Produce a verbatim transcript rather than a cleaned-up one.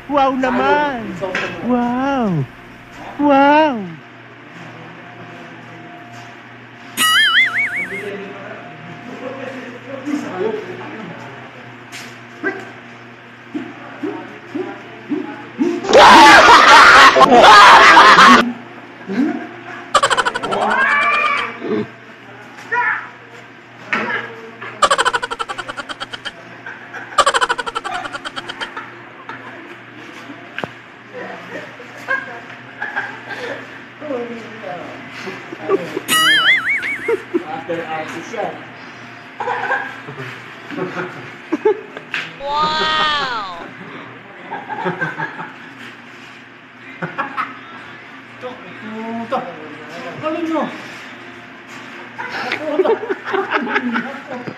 Wow naman! Wow! Wow! After artist yan. Wow! Ito, ito, ito. Galing mo. Ito, ito.